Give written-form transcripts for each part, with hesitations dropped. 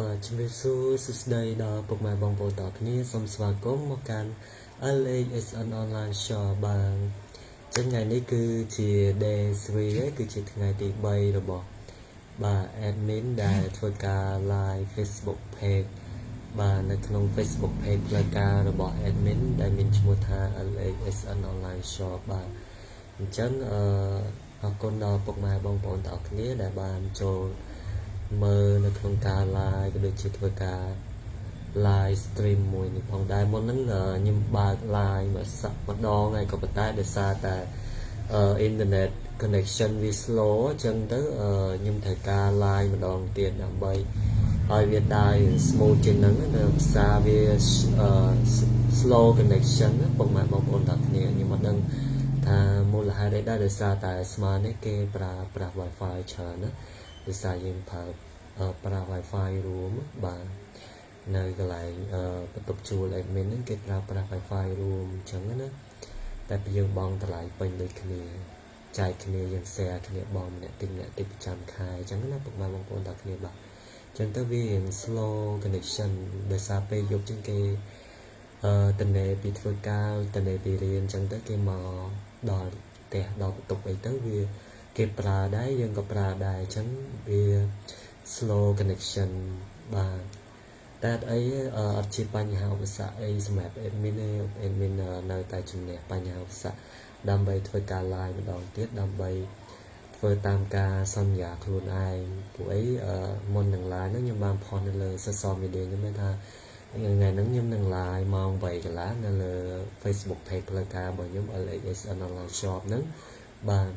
បាទជំរាបសួរសួស្តីដល់ពុកម៉ែបងប្អូនទាំងអស់គ្នាសូមស្វាគមន៍មកកាន់ LHSN Online Shop បាទចឹងថ្ងៃនេះគឺជា day 3គឺជាថ្ងៃទី3របស់បាទ admin ដែលធ្វើការ live Facebook page បាទនៅក្នុង Facebook page ផ្លូវការរបស់ admin ដែលមានឈ្មោះថា LHSN Online Shop បាទអញ្ចឹងអឺអរគុណដល់ពុកម៉ែបងប្អូនទាំងអស់គ្នាដែលបានចូលមើលនៅក្នុងការ live ក៏ដូចជាធ្វើការ live stream មួយនេះផងដែរមុនហ្នឹងខ្ញុំបើក live មួយសាក់ម្ដងហើយក៏ប៉ុន្តែដោយសារតែអឺ internet connection វា slow អញ្ចឹងទៅខ្ញុំត្រូវការ live ម្ដងទៀតដើម្បីឲ្យវាដើរ smooth ជាងហ្នឹងណាភាសាវា slow connection ណាពុកម៉ែបងប្អូនទាំងគ្នាខ្ញុំអត់ដឹងថាមូលហេតុអីដែរដោយសារតែស្មើនេះគេប្រើប្រាស់ Wi-Fi ច្រើនណាដោយសារយើងប្រើប្រើ Wi-Fi រួមបាទនៅកន្លែងបន្ទប់ជួល admin ហ្នឹងគេប្រើប្រាស់ Wi-Fi រួមអញ្ចឹងណាតែយើងបង់តម្លៃពេញដូចគ្នាចែកគ្នាយើង share គ្នាបង់ម្នាក់តិចម្នាក់តិចប្រចាំខែអញ្ចឹងណាពុកម៉ែបងប្អូនទាំងគ្នាបាទអញ្ចឹងទៅវារៀង slow connection ដោយសារពេលយប់ជាងគេអឺតនេពីធ្វើការតនេពីរៀនអញ្ចឹងទៅគេមកដល់ផ្ទះដល់បន្ទប់អីទៅវាគេប្រើដែរយើងក៏ប្រើដែរអញ្ចឹងវា slow connection បាទតែអត់អីអត់ជាបញ្ហាឧបសគ្គអីសម្រាប់ admin ទេ admin នៅតែជំនះបញ្ហាឧបសគ្គដើម្បីធ្វើការ live ម្ដងទៀតដើម្បីធ្វើតាមការសន្យាខ្លួនឯងពួកអីមុននឹង live ហ្នឹងខ្ញុំបានផុសនៅលើ social media ខ្ញុំមានថាថ្ងៃហ្នឹងខ្ញុំនឹង live ម៉ោង8កន្លះនៅលើ Facebook page ផ្លូវការរបស់ខ្ញុំ LHSN Online Shop ហ្នឹងបាទ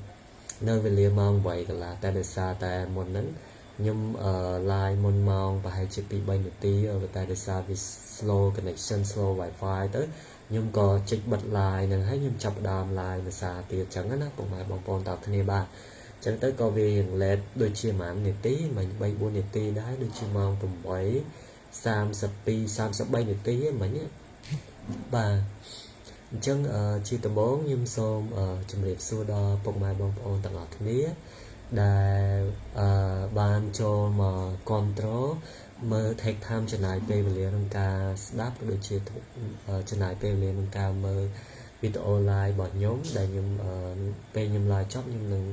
នៅវេលាម៉ោង8កន្លះតែដោយសារតែមុនហ្នឹង ខ្ញុំអឺ live មុនម៉ោងប្រហែលជា2 3នាទីប៉ុន្តែដោយសារវា slow connection slow wifi ទៅខ្ញុំក៏ចុចបិទ live ហ្នឹងហើយខ្ញុំចាប់ផ្ដើម live ភាសាទៀតអញ្ចឹងណាពុកម៉ែបងប្អូនតើគ្នាបាទអញ្ចឹងទៅក៏វារៀង late ដូចជាប្រហែលនាទីមិញ3 4នាទីដែរដូចជាម៉ោង8 32 33នាទីហ្នឹងមិញបាទអញ្ចឹងជាដំបូងខ្ញុំសូមជម្រាបសួរដល់ពុកម៉ែបងប្អូនទាំងអស់គ្នាដែលអឺបានចូលមកគ្រប់គ្រងមើល take time ចំណាយពេលវេលាក្នុងការស្ដាប់ក៏ដូចជាចំណាយពេលវេលាក្នុងការមើលវីដេអូ live របស់ខ្ញុំដែលខ្ញុំពេលខ្ញុំ live ចប់ខ្ញុំនឹង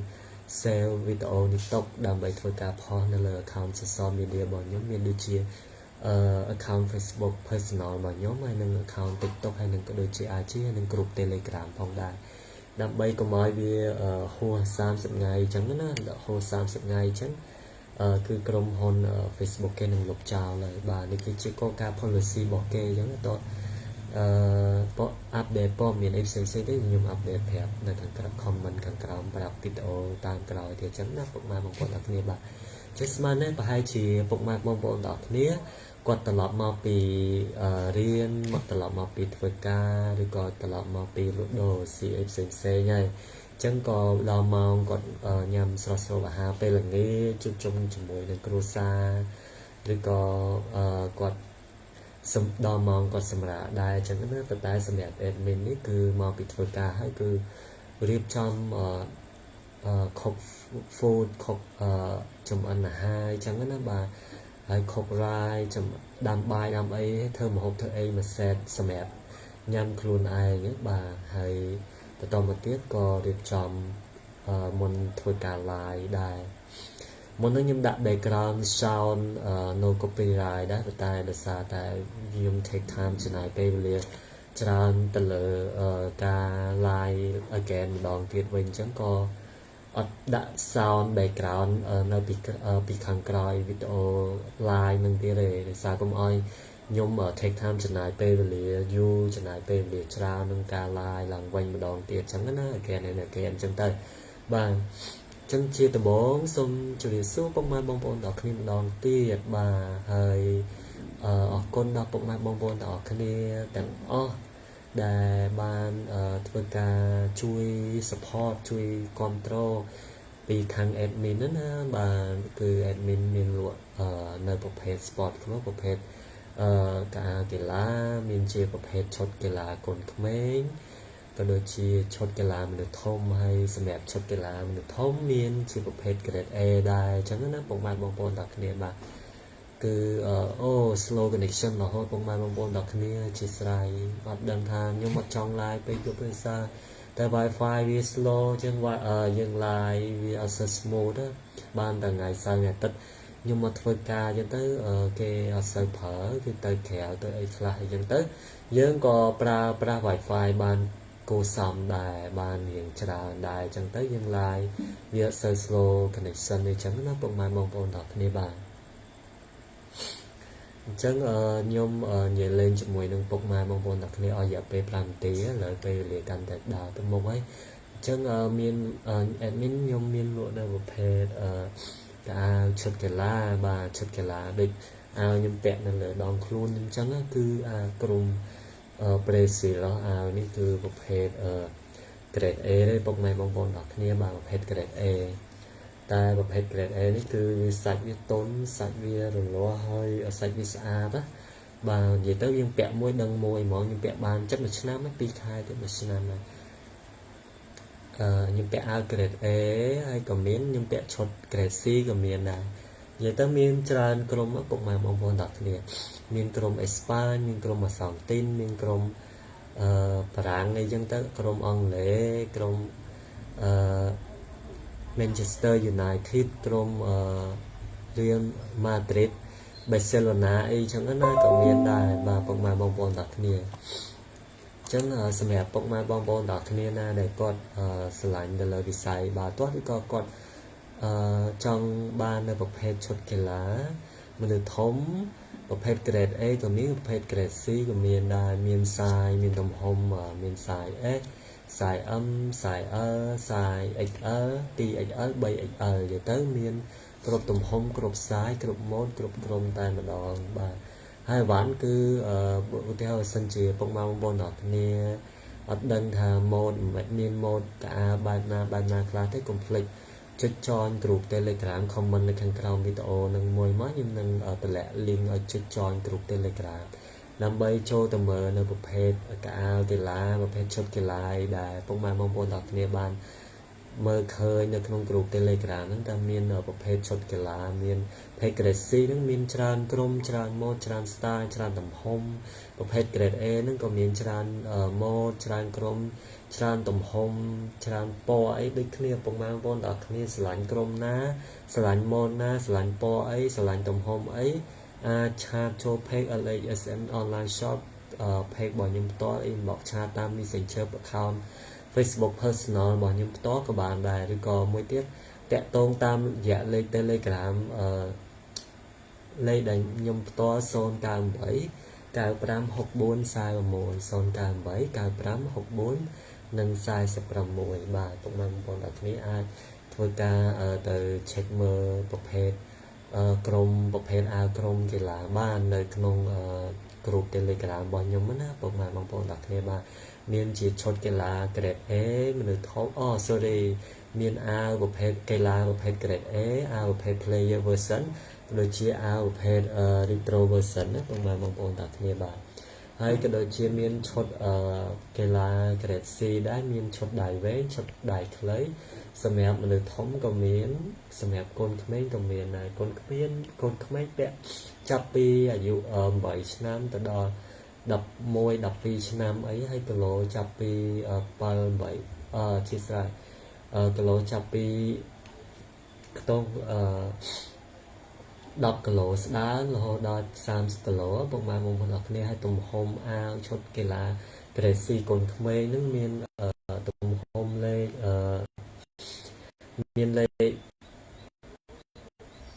save វីដេអូនេះទុកដើម្បីធ្វើការផុសនៅលើ account social media របស់ខ្ញុំមានដូចជាអឺ account Facebook personal របស់ខ្ញុំហើយនិង account TikTok ហើយនិងក៏ដូចជា IG ហើយនិង group Telegram ផងដែរដើម្បីកុំឲ្យវាហួស30ថ្ងៃអញ្ចឹងណាហួស30ថ្ងៃអញ្ចឹងគឺក្រុមហ៊ុន Facebook គេនឹងលុបចោលហើយបាទនេះគឺជាគោលការណ៍ policy របស់គេអញ្ចឹងតអឺព update ព័ត៌មានអីផ្សេងៗទេខ្ញុំ update ប្រាប់នៅខាងក្រោម comment ខាងក្រោមប្រាប់វីដេអូតាមក្រោយទៀតអញ្ចឹងណាពុកម៉ែបងប្អូនទាំងគ្នាបាទចេះស្មាននេះប្រហែលជាពុកម៉ែបងប្អូនទាំងគ្នាគាត់ត្រឡប់មកពីរៀនមកត្រឡប់មកពីធ្វើការឬក៏ត្រឡប់មកពីលក់ដូរស៊ីអីផ្សេងផ្សេងហើយអញ្ចឹងក៏ដល់ម៉ោងគាត់ញ៉ាំស្រស់ស្រូបអាហារពេលល្ងាចជួបជុំជាមួយនឹងគ្រួសារឬក៏គាត់សំដល់ម៉ោងគាត់សម្រាកដែរអញ្ចឹងណាប៉ុន្តែសម្រាប់ admin នេះគឺមកពីធ្វើការហើយគឺរៀបចំអឺ cook food cook អឺចំអិនអាហារអញ្ចឹងណាបាទហើយ cook rice ចំដាំបាយដាំអីធ្វើម្ហូបធ្វើអីមួយ set សម្រាប់ញ៉ាំខ្លួនឯងបាទហើយបន្តមកទៀតក៏រៀបចំមុនធ្វើការ live ដែរ មុនហ្នឹងខ្ញុំដាក់ background sound no copyright ដែរប៉ុន្តែដោយសារតែខ្ញុំ take time ចំណាយពេលវេលាច្រើនទៅលើការ live again ម្ដងទៀតវិញអញ្ចឹងក៏អត់ដាក់ sound background នៅពីពីខាងក្រោយវីដេអូ live នឹងទៀតទេដោយសារកុំឲ្យខ្ញុំ take time ចំណាយពេលវេលាយូរចំណាយពេលវេលាច្រើនក្នុងការ live ឡើងវិញម្ដងទៀតអញ្ចឹងណា again and again អញ្ចឹងទៅបាទចឹងជាដំបូងសូមជម្រាបសួរពុកម៉ែបងប្អូនទាំងគ្នាម្ដងទៀតបាទហើយអរគុណដល់ពុកម៉ែបងប្អូនទាំងអស់គ្នាទាំងអស់ដែលបានធ្វើការជួយ support ជួយគ្រប់គ្រងពីខាង admin ហ្នឹងណាបាទគឺ admin មានលក់នៅប្រភេទ sport ខ្លួនប្រភេទអឺការកីឡាមានជាប្រភេទឈុតកីឡាកូនក្មេងក៏ដូចជាឈុតកីឡាមនុស្សធំហើយសម្រាប់ឈុតកីឡាមនុស្សធំមានជាប្រភេទ grade A ដែរអញ្ចឹងណាពុកម៉ែបងប្អូនទាំងគ្នាបាទ គឺអូ slow connection រហូតពុកម៉ែបងប្អូនដល់គ្នាជាស្រ័យអត់ដឹងថាខ្ញុំអត់ចង់ live ពេកយប់ទេសារតែ Wi-Fi វា slow ជាងយើង live វាអត់សូវ smooth បានតែថ្ងៃសៅរ៍ថ្ងៃអាទិត្យខ្ញុំមកធ្វើការអញ្ចឹងទៅគេអត់សូវប្រើគឺទៅក្រៅទៅអីខ្លះអញ្ចឹងទៅយើងក៏ប្រើប្រាស់ Wi-Fi បានគួសមដែរបានរៀងច្រើនដែរអញ្ចឹងទៅយើង live វាអត់សូវ slow connection អីចឹងណាពុកម៉ែបងប្អូនទាំងគ្នាបាទអញ្ចឹងខ្ញុំនិយាយលេងជាមួយនឹងពុកម៉ែបងប្អូនទាំងគ្នាអស់រយៈពេល5នាទីឥឡូវពេលវេលាកាន់តែដើរទៅមុខហើយអញ្ចឹងមាន admin ខ្ញុំមានលក់នៅប្រភេទកៅឈុតកីឡាបាទឈុតកីឡាដូចអាវខ្ញុំពាក់នៅលើដងខ្លួនអញ្ចឹងគឺអាក្រុមប្រេស៊ីលអាវនេះគឺប្រភេទ grade A ទេពុកម៉ែបងប្អូនទាំងគ្នាបាទប្រភេទ grade A តែប្រភេទ grade A នេះគឺវាសាច់វាទន់សាច់វារលាស់ហើយសាច់វាស្អាតណាបាទនិយាយទៅយើងពាក់មួយដឹងមួយហ្មងខ្ញុំពាក់បានចិត្តមួយឆ្នាំពីរខែទៅមួយឆ្នាំហើយអឺខ្ញុំពាក់អាវ grade A ហើយក៏មានខ្ញុំពាក់ឈុត grade C ក៏មានដែរនិយាយទៅមានច្រើនក្រុមពុកម៉ែបងប្អូនទាំងគ្នាមានក្រុមអេស្ប៉ាញមានក្រុមអាសង់ទីនមានក្រុមអឺបារាំងអីចឹងទៅក្រុមអង់គ្លេសក្រុមអឺ Manchester United ក្រុមអឺ Real Madrid Barcelona អីចឹងណាក៏មានដែរបាទពុកម៉ែបងប្អូនទាំងគ្នាអញ្ចឹងសម្រាប់ពុកម៉ែបងប្អូនទាំងគ្នាណាដែលគាត់ស្រឡាញ់ទៅលើវិស័យបាល់ទាត់ឬក៏គាត់អឺចង់បាននៅប្រភេទឈុតកីឡាមនុស្សធំប្រភេទ grade A ក៏មានប្រភេទ grade C ក៏មានដែរមាន size មានទំហំមាន size S size M size L size XL 2XL 3XL និយាយទៅមានគ្រប់ទំហំគ្រប់ size គ្រប់ម៉ូដគ្រប់ក្រុមតែម្ដងបាទហើយអីវ៉ាន់គឺឧទាហរណ៍បើសិនជាពុកម៉ែបងប្អូនទាំងគ្នាអត់ដឹងថាម៉ូដមានម៉ូដកអាបែបណាបែបណាខ្លះទេកុំភ្លេចចុច join ក្រុម Telegram comment នៅខាងក្រោមវីដេអូនឹងមួយមកខ្ញុំនឹងតម្លាក់ link ឲ្យចុច join ក្រុម Telegram ដើម្បីចូលទៅមើលនៅប្រភេទកអាវកីឡាប្រភេទឈុតកីឡាដែលពុកម៉ែបងប្អូនទាំងគ្នាបានមើលឃើញនៅក្នុងក្រុម Telegram ហ្នឹងតើមានប្រភេទឈុតកីឡាមានប្រភេទ Grade C ហ្នឹងមានច្រើនក្រុមច្រើនម៉ូដច្រើន style ច្រើនទំហំប្រភេទ Grade A ហ្នឹងក៏មានច្រើនម៉ូដច្រើនក្រុមច្រើនទំហំច្រើនពណ៌អីដូចគ្នាពុកម៉ែបងប្អូនទាំងគ្នាស្រឡាញ់ក្រុមណាស្រឡាញ់ម៉ូដណាស្រឡាញ់ពណ៌អីស្រឡាញ់ទំហំអីអាច chat ចូល page LHSN online shop page របស់ខ្ញុំផ្ទាល់ inbox chat តាម Messenger account Facebook personal របស់ខ្ញុំផ្ទាល់ក៏បានដែរឬក៏មួយទៀតតាក់ទងតាមរយៈលេខ Telegram អឺលេខដែលខ្ញុំផ្ទាល់098 9564 46 098 9564និង46បាទពុកម៉ែបងប្អូនទាំងគ្នាអាចធ្វើការទៅ check មើលប្រភេទក្រុមប្រភេទអាវក្រុមកីឡាបាននៅក្នុងក្រុម Telegram របស់ខ្ញុំណាពុកម៉ែបងប្អូនទាំងគ្នាបាទមានជាឈុតកីឡា Grade A មនុស្សធំអូ sorry មានអាវប្រភេទកីឡាប្រភេទ Grade A អាវប្រភេទ Player version ដូចជាអាវប្រភេទ Retro version ណាពុកម៉ែបងប្អូនទាំងគ្នាបាទហើយក៏ដូចជាមានឈុតអឺកីឡា Grade C ដែរមានឈុតដៃវែងឈុតដៃខ្លីសម្រាប់មនុស្សធំក៏មានសម្រាប់កូនក្មេងក៏មានដែរកូនក្មេងកូនក្មេងពាក់ចាប់ពីអាយុ8ឆ្នាំទៅដល់11 12ឆ្នាំអីហើយគីឡូចាប់ពី7 8អឺជាស្រ័យគីឡូចាប់ពីខ្ទង់អឺ10គីឡូស្ដើងរហូតដល់30គីឡូពុកម៉ែបងប្អូនអរគ្នាឲ្យទំហំអាវឈុតកីឡា Grade C កូនក្មេងហ្នឹងមានទំហំលេខអឺមានលេខ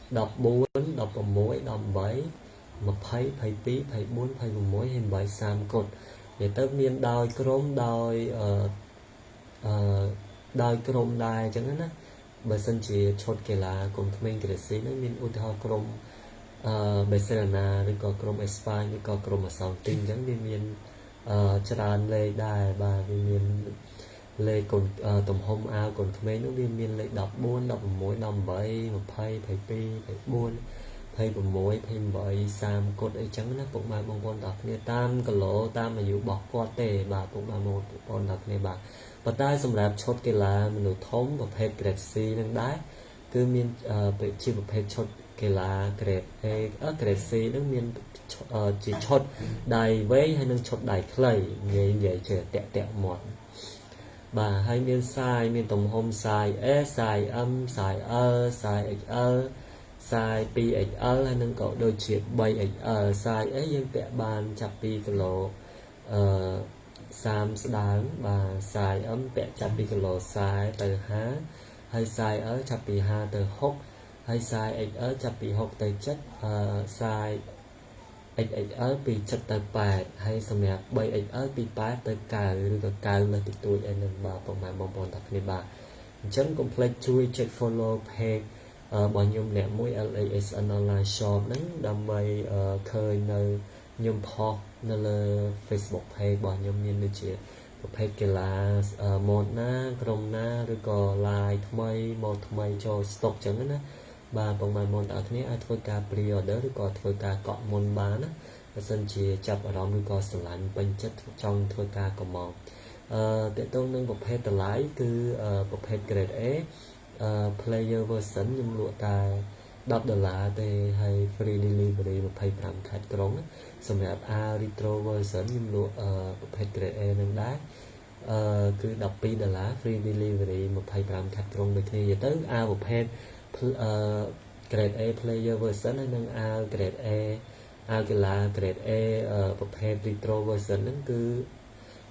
14 16 18 20 22 24 26ហើយ8 30កុដនិយាយទៅមានដោយក្រុមដោយអឺអឺដោយក្រុមដែរអញ្ចឹងណាបើសិនជាឈុតកីឡាកូនក្មេង Grade C ហ្នឹងមានឧទាហរណ៍ក្រុមអឺបាសេឡូណាឬក៏ក្រុមអេស្ប៉ាញឬក៏ក្រុមអាសង់ទីនអញ្ចឹងវាមានអឺច្រើនលេខដែរបាទវាមានលេខកូនទំហំអាវកូនក្មេងនោះវាមានលេខ14 16 18 20 22 24 26 28 30កុដអីចឹងណាពុកម៉ែបងប្អូនទាំងគ្នាតាមគីឡូតាមអាយុរបស់គាត់ទេបាទពុកម៉ែបងប្អូនទាំងគ្នាបាទប៉ុន្តែសម្រាប់ឈុតកីឡាមនុស្សធំប្រភេទ Grade C នឹងដែរ គឺមានជាប្រភេទឈុតកីឡា grade A grade C ហ្នឹងមានជាឈុតដៃវែងហើយនិងឈុតដៃខ្លីនិយាយជាតាក់តាក់មាត់បាទហើយមាន size មានទំហំ size S size M size L size XL size 2XL ហើយនឹងក៏ដូចជា 3XL size S យើងពាក់បានចាប់ពីគីឡូអឺ30ស្ដើងបាទ size M ពាក់ចាប់ពីគីឡូ40ទៅ50ហើយ size L ចាប់ពី50ទៅ60ហើយ size XL ចាប់ពី60ទៅ70អឺ size XXL ពី7ទៅ8ហើយសម្រាប់ 3XL ពី8ទៅ9ឬក៏9លើសតិចតួចអីនឹងបាទពុកម៉ែបងប្អូនទាំងគ្នាបាទអញ្ចឹងកុំភ្លេចជួយចុច follow page របស់ខ្ញុំម្នាក់មួយ LASN Online Shop ហ្នឹងដើម្បីឃើញនៅខ្ញុំផុសនៅលើ Facebook page របស់ខ្ញុំមានដូចជាប្រភេទកីឡាម៉ូដណាក្រុមណាឬក៏ line ថ្មីម៉ូដថ្មីចូល stock ចឹងណាបាទពុកម៉ែបងប្អូនទាំងអស់គ្នាអាចធ្វើការ pre order ឬក៏ធ្វើការកក់មុនបានណាបើសិនជាចាប់អារម្មណ៍ឬក៏ស្រឡាញ់ពេញចិត្តចង់ធ្វើការកម្មង់អឺតកតងនឹងប្រភេទតម្លៃគឺប្រភេទ grade A អឺ player version ខ្ញុំលក់តែ10ដុល្លារទេហើយ free delivery 25ខេត្តក្រុងសម្រាប់ អាវ retro version ខ្ញុំលក់ប្រភេទ grade A នឹងដែរអឺគឺ12ដុល្លារ free delivery 25ខេត្តក្រុងដូចគ្នាទៅអាវប្រភេទអឺ grade A player version ហើយនិងអាវ grade A អាវកីឡា grade A ប្រភេទ retro version ហ្នឹងគឺ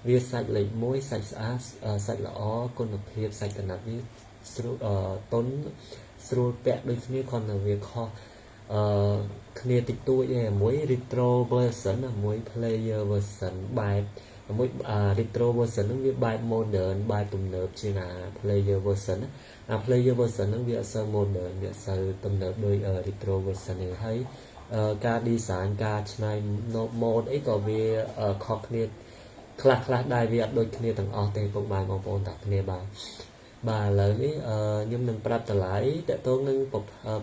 វាសាច់លេខ1សាច់ស្អាតសាច់ល្អគុណភាពសាច់កណាត់វាស្រួលតុនស្រួលពាក់ដូចគ្នាគ្រាន់តែវាខុសអឺគ្នាតិចតួចឯមួយ retro version មួយ player version បែបមួយ retro version ហ្នឹងវាបែប modern បែបទំនើបជាងអា player version អា player version ហ្នឹងវាអត់សូវ modern វាអត់សូវទំនើបដូច retro version ទេហើយការ design ការច្នៃ mode អីក៏វាខុសគ្នាខ្លះខ្លះដែរវាអត់ដូចគ្នាទាំងអស់ទេពុកម៉ែបងប្អូនទាំងគ្នាបាទបាទឥឡូវនេះខ្ញុំនឹងប្រាប់តម្លៃតកតងនឹង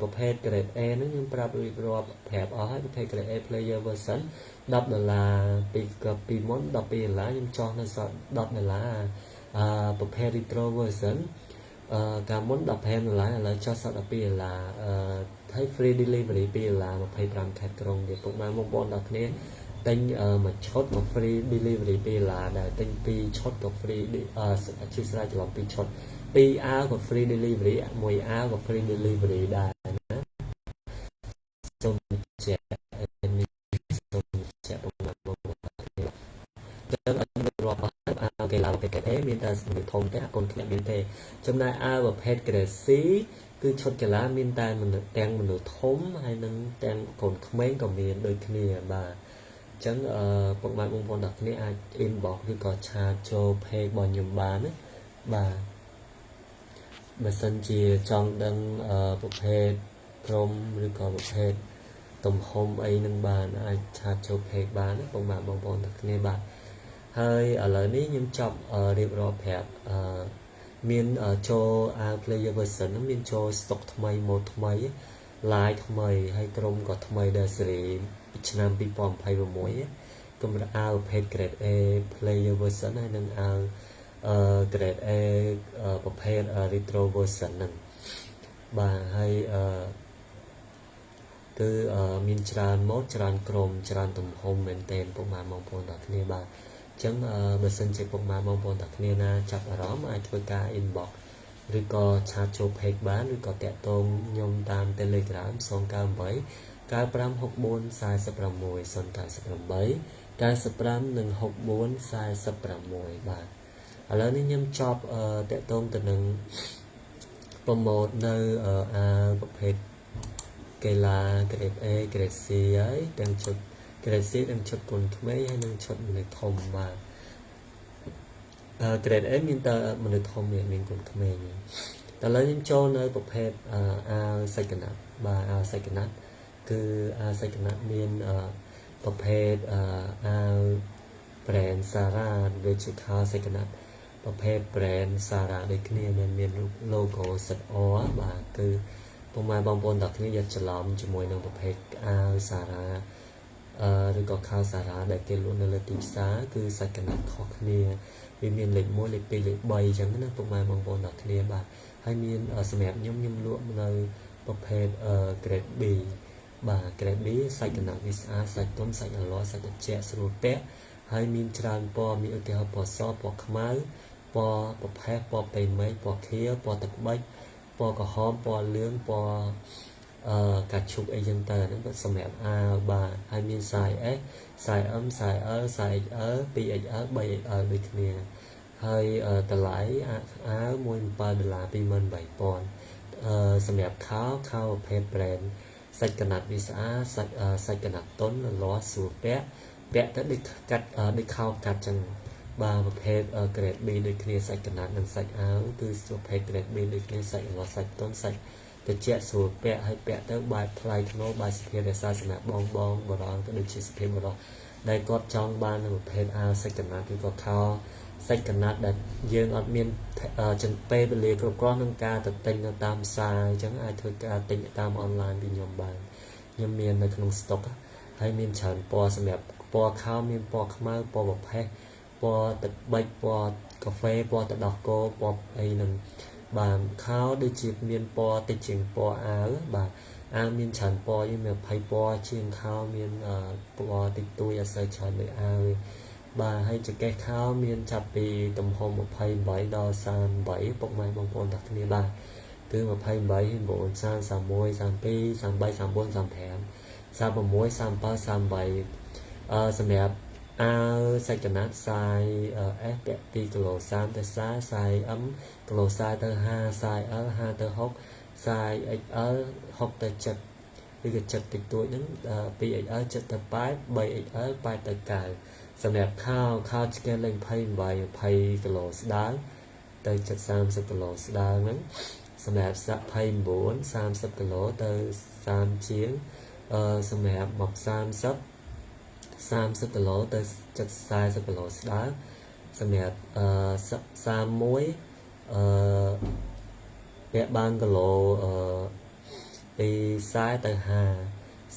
ប្រភេទ grade A ហ្នឹងខ្ញុំប្រាប់រៀបរាប់ប្រាប់អស់ហើយប្រភេទ grade A player version 10ដុល្លារពីពីមុន12ដុល្លារខ្ញុំចោះនៅសល់10ដុល្លារអឺប្រភេទ retro version អឺកាលមុន15ដុល្លារឥឡូវចុះសល់12ដុល្លារអឺហើយ free delivery 2ដុល្លារ25ខេត្តក្រុងទៀតពុកម៉ែបងប្អូនដល់គ្នាទិញមួយឈុតក៏ free delivery 2ដុល្លារដែរទិញ2ឈុតក៏ free អធិស្ឋានច្រឡំ2ឈុត2អាវក៏ free delivery មួយអាវក៏ free delivery ដែរណាសូមបញ្ជាក់នេះសូមបញ្ជាក់បងប្អូនចឹងអត់រាប់អាវកីឡាប្រភេទ A មានតែមនុស្សធំទេអាកូនធ្លាក់មានទេចំណែកអាវប្រភេទ Grade C គឺឈុតកីឡាមានតែមនុស្សទាំងមនុស្សធំហើយនិងទាំងកូនក្មេងក៏មានដូចគ្នាបាទអញ្ចឹងអឺពុកម៉ែបងប្អូនទាំងគ្នាអាច inbox ឬក៏chat ចូល page របស់ខ្ញុំបានណាបាទបើសិនជាចង់ដឹងប្រភេទក្រុមឬក៏ប្រភេទទំហំអីនឹងបានអាច chat ចូល page បានណាពុកម៉ែបងប្អូនទាំងគ្នាបាទហើយឥឡូវនេះខ្ញុំចប់រៀបរាប់ប្រាប់អឺមានចូលអាវ player version ហ្នឹងមានចូល stock ថ្មីម៉ូដថ្មី line ថ្មីហើយក្រុមក៏ថ្មីដែរស៊េរីពីឆ្នាំ2026កម្រិតអាវប្រភេទ grade A player version ហើយនិងអាវអឺ grade A ប្រភេទ retro version ហ្នឹងបាទហើយអឺគឺមានច្រើនម៉ូដច្រើនក្រុមច្រើនទំហំមែនទែនពុកម៉ែបងប្អូនទាំងគ្នាបាទអញ្ចឹងបើសិនជាពុកម៉ែបងប្អូនទាំងគ្នាណាចាប់អារម្មណ៍អាចធ្វើការ inbox ឬក៏chat ចូល page បានឬក៏តាក់ទងខ្ញុំតាម Telegram 098 9564 46 098 95និង64 46បាទឥឡូវនេះខ្ញុំចប់តាក់ទងទៅនឹង promote នៅអាវប្រភេទកីឡា grade A grade C ហើយទាំងឈុត grade C ទាំងឈុតកូនក្មេងហើយនិងឈុតមនុស្សធំបាទអឺ grade A មានតែមនុស្សធំមានកូនក្មេងតែឥឡូវខ្ញុំចូលនៅប្រភេទអាវសាច់កណាត់បាទអាវសាច់កណាត់គឺអាវសាច់កណាត់មានប្រភេទអាវ brand Zara ដូចជាខោសាច់កណាត់ប្រភេទ brand Zara ដូចគ្នាមានរូប logo ZR បាទគឺពុកម៉ែបងប្អូនទាំងគ្នាយកច្រឡំជាមួយនឹងប្រភេទអាវ Zara អឺឬក៏ខោសារ៉ាដែលគេលក់នៅលើទីផ្សារគឺសាច់កណាត់ខុសគ្នាវាមានលេខ1លេខ2លេខ3អញ្ចឹងណាពុកម៉ែបងប្អូនទាំងគ្នាបាទ ហើយមានសម្រាប់ខ្ញុំខ្ញុំលក់នៅប្រភេទ grade B បាទ grade B សាច់កណាត់វាស្អាតសាច់ទន់សាច់អលាស់សាច់ត្រជាក់ស្រួលពាក់ហើយមានច្រើនពណ៌មានឧទាហរណ៍ពណ៌សពណ៌ខ្មៅពណ៌ប្រផេះពណ៌ផ្ទៃមេឃពណ៌ខៀវពណ៌ទឹកបិចពណ៌ក្រហមពណ៌លឿងពណ៌អឺកាឈូកអីចឹងទៅហ្នឹងសម្រាប់អាវបាទហើយមាន size S size M size L size XL 2XL 3XL ដូចគ្នាហើយតម្លៃអាវ1.7ដុល្លារ28000អឺសម្រាប់ខោខោប្រភេទ brand សាច់កណាត់វាស្អាតសាច់សាច់កណាត់ទន់លាស់ស្រួលពាក់ពាក់ទៅដូចកាត់ដូចខោកាត់ចឹងបាទប្រភេទ grade B ដូចគ្នាសាច់កណាត់និងសាច់អាវគឺប្រភេទ grade B ដូចគ្នាសាច់លាស់សាច់ទន់សាច់ត្រជាក់ស្រួលពាក់ហើយពាក់ទៅបែបថ្លៃថ្នូរបែបសុភាពរក្សាសម្រាប់បងបងបរោះក៏ដូចជាសុភាពបរោះដែលគាត់ចង់បាននៅប្រភេទអាវសាច់កណាត់ឬក៏ខោសាច់កណាត់ដែលយើងអត់មានចិនពេលវេលាគ្រប់គ្រាន់ក្នុងការទៅទិញនៅតាមផ្សារអញ្ចឹងអាចធ្វើការទិញតាមអនឡាញពីខ្ញុំបានខ្ញុំមាននៅក្នុង stock ហើយមានច្រើនពណ៌សម្រាប់ពណ៌ខោមានពណ៌ខ្មៅពណ៌ប្រផេះពណ៌ទឹកបិចពណ៌កាហ្វេពណ៌ទឹកដោះគោពណ៌អីហ្នឹងបាទខោដូចជាមានពណ៌តិចជាងពណ៌អាវបាទអាវមានច្រើនពណ៌យើងមាន20ពណ៌ជាងខោមានពណ៌តិចតួចអត់សូវច្រើនដូចអាវបាទហើយចង្កេះខោមានចាប់ពីទំហំ28ដល់38ពុកម៉ែបងប្អូនទាំងគ្នាបាទគឺ28 9 30 31 32 33 34 35 36 37 38អឺសម្រាប់អាវសាច់កណាត់ size S ពាក់2គីឡូ30ទៅ40 size M គីឡូ40ទៅ50 size L 50ទៅ60 size XL 60ទៅ70ឬក៏ចិត្តតិចតួចហ្នឹង 2XL 7ទៅ8 3XL 8ទៅ9សម្រាប់ខោខោឆ្កែលេខ28 20គីឡូស្ដើងទៅចិត្ត30គីឡូស្ដើងហ្នឹងសម្រាប់សាក់29 30គីឡូទៅ30ជាងអឺសម្រាប់មក30 30គីឡូទៅចិត្ត40គីឡូស្ដើងសម្រាប់អឺ31អឺពាក់បានគីឡូអឺពី40ទៅ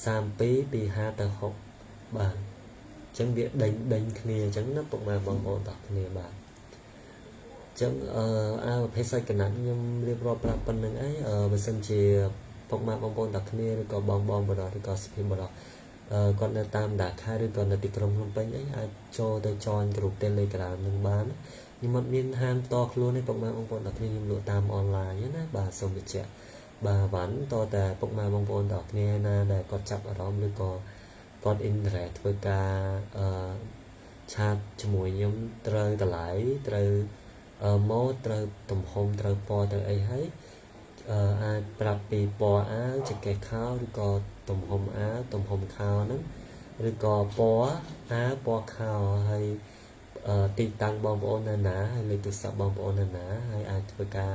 50 32ពី50ទៅ60បាទអញ្ចឹងវាដេញដេញគ្នាអញ្ចឹងណាពុកម៉ែបងប្អូនទាំងគ្នាបាទអញ្ចឹងអឺអាប្រភេទសាច់កណាត់ខ្ញុំរៀបរាប់ប្រាប់ប៉ុណ្្នឹងអីបើសិនជាពុកម៉ែបងប្អូនទាំងគ្នាឬក៏បងបងបរោះឬក៏សុភាពបរោះគាត់នៅតាមដាខេត្តឬក៏នៅទីក្រុងភ្នំពេញអីអាចចូលទៅ join ក្រុម Telegram នឹងបានខ្ញុំអត់មានហាមតខ្លួនទេពុកម៉ែបងប្អូនទាំងគ្នាខ្ញុំលក់តាមអនឡាញណាបាទសូមបញ្ជាក់បាទវ៉ាន់តតែពុកម៉ែបងប្អូនទាំងគ្នាណាដែលគាត់ចាប់អារម្មណ៍ឬក៏គាត់ interest ធ្វើការអឺchat ជាមួយខ្ញុំត្រូវតម្លៃត្រូវម៉ូដត្រូវទំហំត្រូវពណ៌ត្រូវអីហើយអាចប្រាប់ពីពណ៌អាវចង្កេះខោឬក៏ទំហំអាវទំហំខោហ្នឹងឬក៏ពណ៌អាវពណ៌ខោហើយទីតាំងបងប្អូននៅណាហើយលេខទូរស័ព្ទបងប្អូននៅណាហើយអាចធ្វើការ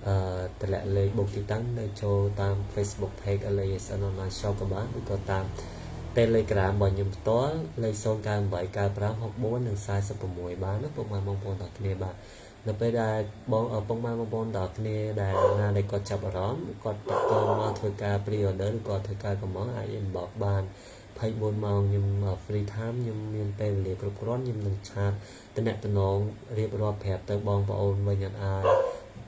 អឺតម្លាក់លេខបូកទីតាំងនៅចូលតាម Facebook Page LASN Online Shop ក៏បានឬក៏តាម Telegram របស់ខ្ញុំផ្ទាល់លេខ098 95 64និង46បានណាពុកម៉ែបងប្អូនទាំងគ្នាបាទនៅពេលដែលបងពុកម៉ែបងប្អូនទាំងគ្នាដែលណាដែលគាត់ចាប់អារម្មណ៍គាត់តាក់ទងមកធ្វើការ pre order ឬក៏ធ្វើការកម្មង់អាច inbox បាន24ម៉ោងខ្ញុំ free time ខ្ញុំមានពេលវេលាគ្រប់គ្រាន់ខ្ញុំនឹង chat តំណតំណងរៀបរាប់ប្រាប់ទៅបងប្អូនវិញអត់អាច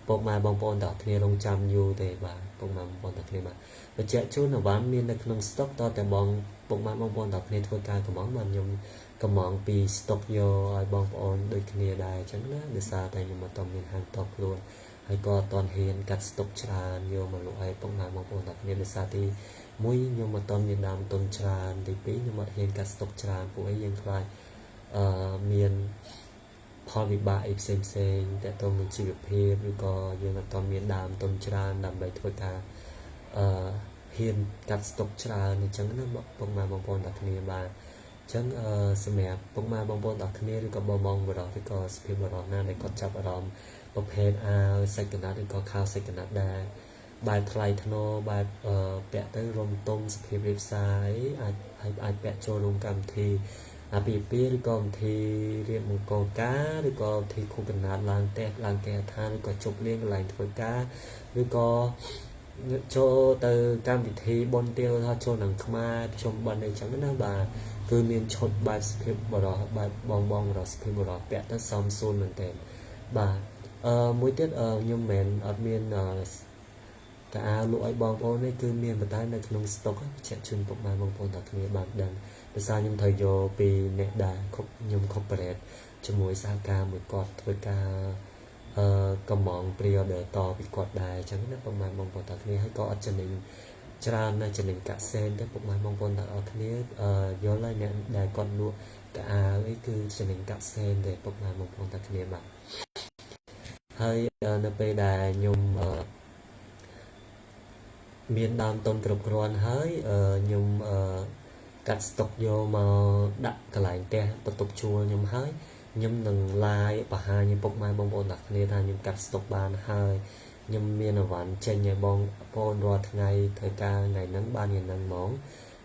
ពុកម៉ែបងប្អូនទាំងគ្នារងចាំយូរទេបាទពុកម៉ែបងប្អូនទាំងគ្នាបាទបញ្ជាក់ជូនអវ៉ាន់មាននៅក្នុង stock តតែបងពុកម៉ែបងប្អូនទាំងគ្នាធ្វើការកម្មង់បាទខ្ញុំកម្មង់ពី stock យកឲ្យបងប្អូនដូចគ្នាដែរអញ្ចឹងណាដោយសារតែខ្ញុំអត់មានហាងតខ្លួនហើយក៏អត់ទាន់ហ៊ានកាត់ stock ច្រើនយកមកលក់ឲ្យពុកម៉ែបងប្អូនទាំងគ្នាដោយសារទី1ខ្ញុំអត់ទាន់មានដើមទុនច្រើនទី2ខ្ញុំអត់ហ៊ានកាត់ stock ច្រើនពួកអីយើងខ្លាចអឺមានផលវិបាកអីផ្សេងផ្សេងតកតងនឹងជីវភាពឬក៏យើងអត់ទាន់មានដើមទុនច្រើនដើម្បីធ្វើការអឺហ៊ានកាត់ស្តុកច្រើនអញ្ចឹងណាពុកម៉ែបងប្អូនទាំងគ្នាបាទអញ្ចឹងអឺសម្រាប់ពុកម៉ែបងប្អូនទាំងគ្នាឬក៏បងបងបរោះឬក៏សុភាពបរោះណាដែលគាត់ចាប់អារម្មណ៍ប្រភេទអាវសាច់កណាត់ឬក៏ខោសាច់កណាត់ដែរបែបថ្លៃថ្នូរបែបអឺពាក់ទៅរំទុំសុភាពរៀបសារអីអាចហើយអាចពាក់ចូលរួមកម្មវិធីអាពាហ៍ពិពាហ៍ឬក៏ពិធីរៀបមង្គលការឬក៏ពិធីខួបកំណើតឡើងផ្ទះឡើងគេហដ្ឋានឬក៏ជប់លៀងកន្លែងធ្វើការឬក៏ចូលទៅកម្មវិធីបុណ្យទានថាចូលនឹងខ្មែរប្រជុំបិណ្ឌអីចឹងណាបាទគឺមានឈុតបែបសុភាពបរោះបែបបងបងបរោះសុភាពបរោះពាក់ទៅសមសួនមែនទែនបាទ មួយទៀតខ្ញុំមិនមែនអត់មានខោអាវលក់ឲ្យបងប្អូននេះគឺមានប៉ុន្តែនៅក្នុង stock បញ្ជាក់ជូនពុកម៉ែបងប្អូនទាំងគ្នាបានដឹងដោយសារខ្ញុំត្រូវយកពីអ្នកដែលខ្ញុំ cooperate ជាមួយសហការមួយគាត់ធ្វើការកំង pre order តពីគាត់ដែរអញ្ចឹងណាពុកម៉ែបងប្អូនទាំងគ្នាហើយក៏អត់ចំណេញច្រើនណាស់ចំណេញកាក់សេនទេពុកម៉ែបងប្អូនទាំងអស់គ្នាយល់ហើយអ្នកដែលគាត់លក់ខោអាវអីគឺចំណេញកាក់សេនទេពុកម៉ែបងប្អូនទាំងគ្នាបាទហើយនៅពេលដែលខ្ញុំមានដើមទុនគ្រប់គ្រាន់ហើយខ្ញុំកាត់ស្តុកយកមកដាក់កន្លែងផ្ទះបន្ទប់ជួលខ្ញុំហើយខ្ញុំនឹង live បង្ហាញឲ្យពុកម៉ែបងប្អូនទាំងគ្នាថាខ្ញុំកាត់ស្តុកបានហើយខ្ញុំមានអីវ៉ាន់ចេញឲ្យបងប្អូនរាល់ថ្ងៃធ្វើការថ្ងៃហ្នឹងបានថ្ងៃហ្នឹងហ្មង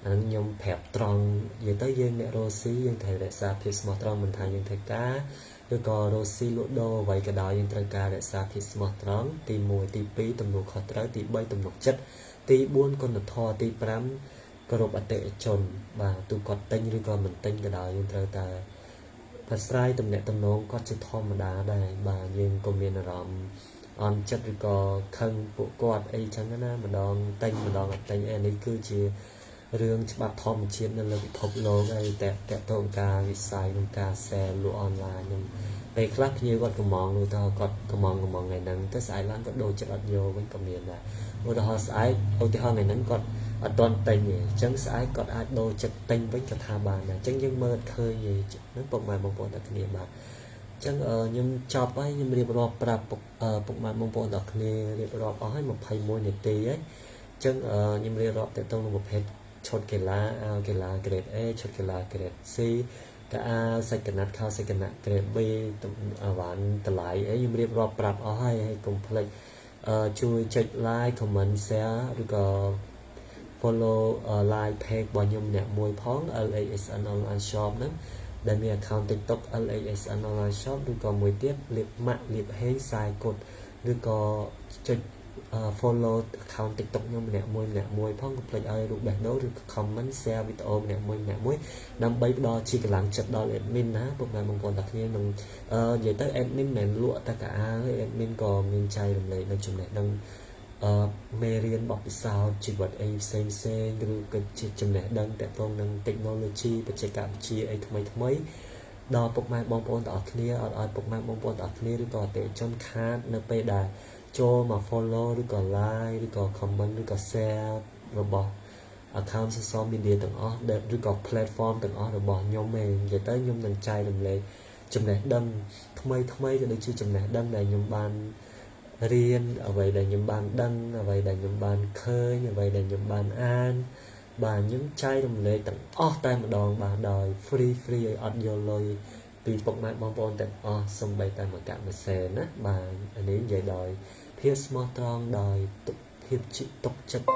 អាហ្នឹងខ្ញុំប្រាប់ត្រង់និយាយទៅយើងអ្នករស់ស៊ីយើងត្រូវរក្សាភាពស្មោះត្រង់មិនថាយើងធ្វើការឬក៏រស់ស៊ីលក់ដូរអ្វីក៏ដោយយើងត្រូវការរក្សាភាពស្មោះត្រង់ទី1ទី2ទំនួលខុសត្រូវទី3ទំនុកចិត្តទី4គុណធម៌ទី5គោរពអតិថិជនបាទទូគាត់ទិញឬក៏មិនទិញក៏ដោយយើងត្រូវតែប្រស្រ័យទំនាក់ទំនងគាត់ជាធម្មតាដែរបាទយើងក៏មានអារម្មណ៍អន់ចិត្តឬក៏ខឹងពួកគាត់អីចឹងណាម្ដងទិញម្ដងអត់ទិញអីនេះគឺជារឿងច្បាប់ធម្មជាតិនៅលើពិភពលោកហើយតែតកតងការវិស័យក្នុងការ sell លក់អនឡាញនឹងពេលខ្លះភ្ញៀវគាត់កំងនោះទៅគាត់កំងកំងថ្ងៃហ្នឹងទៅស្អែកឡើងគាត់ដូរចិត្តអត់យកវិញក៏មានដែរឧទាហរណ៍ស្អែកឧទាហរណ៍ថ្ងៃហ្នឹងគាត់អត់ទាន់ទិញទេអញ្ចឹងស្អែកគាត់អាចដូរចិត្តទិញវិញក៏ថាបានដែរអញ្ចឹងយើងមើលឃើញហ្នឹងពុកម៉ែបងប្អូនទាំងគ្នាបាទអញ្ចឹងខ្ញុំចប់ហើយខ្ញុំរៀបរាប់ប្រាប់ពុកម៉ែបងប្អូនទាំងគ្នារៀបរាប់អស់ហើយ21នាទីហើយអញ្ចឹងខ្ញុំរៀបរាប់តទៅនឹងប្រភេទឈុតកីឡាអាវកីឡា grade A ឈុតកីឡា grade C កអាវសាច់កណាត់ខោសាច់កណាត់ grade B អវ៉ាន់តម្លៃអីខ្ញុំរៀបរាប់ប្រាប់អស់ហើយហើយកុំភ្លេចជួយចុច like comment share ឬក៏ follow like page របស់ខ្ញុំអ្នកមួយផង LASN online shop ហ្នឹងដែលមាន account TikTok LASN online shop ឬក៏មួយទៀតលៀបម៉ាក់លៀបហេងខ្សែគុតឬក៏ចុច follow account TikTok ខ្ញុំម្នាក់មួយម្នាក់មួយផងកុំភ្លេចឲ្យរូបបេះដូងឬ comment share វីដេអូម្នាក់មួយម្នាក់មួយដើម្បីផ្ដល់ជាកម្លាំងចិត្តដល់ admin ណាពុកម៉ែបងប្អូនទាំងគ្នានឹងនិយាយទៅ admin មិនមែនលក់តែខោអាវទេ admin ក៏មានចែករំលែកនៅចំណេះដឹងអឺមេរៀនបទពិសោធន៍ជីវិតអីផ្សេងផ្សេងឬក៏ជាចំណេះដឹងទាក់ទងនឹង technology បច្ចេកវិទ្យាអីថ្មីថ្មីដល់ពុកម៉ែបងប្អូនទាំងអស់គ្នាអត់ឲ្យពុកម៉ែបងប្អូនទាំងអស់គ្នាឬក៏អតិថិជនខាតនៅពេលដែលចូលមក follow ឬក៏ like ឬក៏ comment ឬក៏ share របស់ account social media ទាំងអស់ដែលឬក៏ platform ទាំងអស់របស់ខ្ញុំឯងនិយាយទៅខ្ញុំនឹងចែករំលែកចំណេះដឹងថ្មីថ្មីក៏ដូចជាចំណេះដឹងដែលខ្ញុំបានរៀនអ្វីដែលខ្ញុំបានដឹងអ្វីដែលខ្ញុំបានឃើញអ្វីដែលខ្ញុំបានអានបាទខ្ញុំចែករំលែកទាំងអស់តែម្ដងបាទដោយ free free ឲ្យអត់យកលុយពីពុកម៉ែបងប្អូនទាំងអស់សំបីតែមួយកាក់មួយសេនណាបាទអានេះនិយាយដោយភាពស្មោះត្រង់ដោយភាពទុកចិត្ត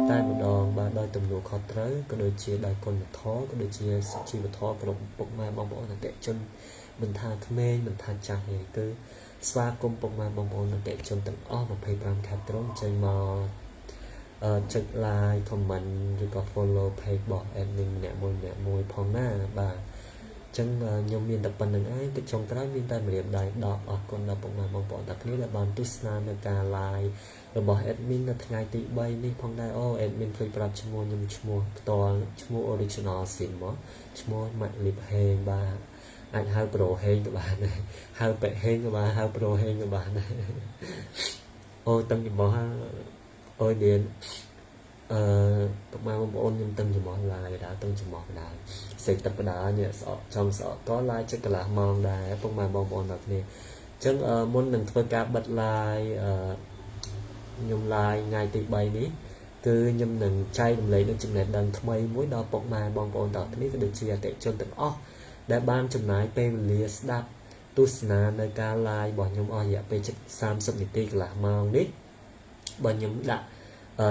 តែម្ដងបាទដោយទំនួលខុសត្រូវក៏ដូចជាដោយគុណធម៌ក៏ដូចជាសុជីវធម៌គ្រប់ពុកម៉ែបងប្អូនអតិថិជនមិនថាក្មេងមិនថាចាស់ទេគឺស្វាគមន៍ពុកម៉ែបងប្អូនអតិថិជនទាំងអស់25ខេត្តក្រុងចេញមកចុច like comment ឬក៏ follow page របស់ admin ម្នាក់មួយម្នាក់មួយផងណាបាទចឹងខ្ញុំមានតែប៉ុណ្្នឹងឯងទៅចុងក្រោយមានតែម្រាមដៃ10អរគុណដល់ពុកម៉ែបងប្អូនទាំងគ្នាដែលបានទស្សនានៅការ live របស់ admin នៅថ្ងៃទី3នេះផងដែរអូ admin ភ្លេចប្រាប់ឈ្មោះខ្ញុំឈ្មោះផ្ទាល់ឈ្មោះ original ស៊ីមមកឈ្មោះម៉ាក់លីបហេងបាទអាចហៅប្រូហេងក៏បានដែរហៅប៉ែហេងក៏បានហៅប្រូហេងក៏បានដែរអូតឹងច្មោះអូយរៀនអឺពុកម៉ែបងប្អូនខ្ញុំតឹងច្មោះឡាយដែរតឹងច្មោះដែរសេកទឹកបដានេះស្អកចង់ស្អកក៏ឡាយចិត្តកន្លះម៉ោងដែរពុកម៉ែបងប្អូនទាំងគ្នាអញ្ចឹងមុននឹងធ្វើការបិទ live អឺខ្ញុំ live ថ្ងៃទី3នេះគឺខ្ញុំនឹងចែករំលែកនូវចំណេះដឹងថ្មីមួយដល់ពុកម៉ែបងប្អូនទាំងគ្នាក៏ដូចជាអតិថិជនទាំងអស់ដែលបានចំណាយពេលវេលាស្ដាប់ទស្សនានៅការ live របស់ខ្ញុំអស់រយៈពេលជិត30នាទីកន្លះម៉ោងនេះបើខ្ញុំដាក់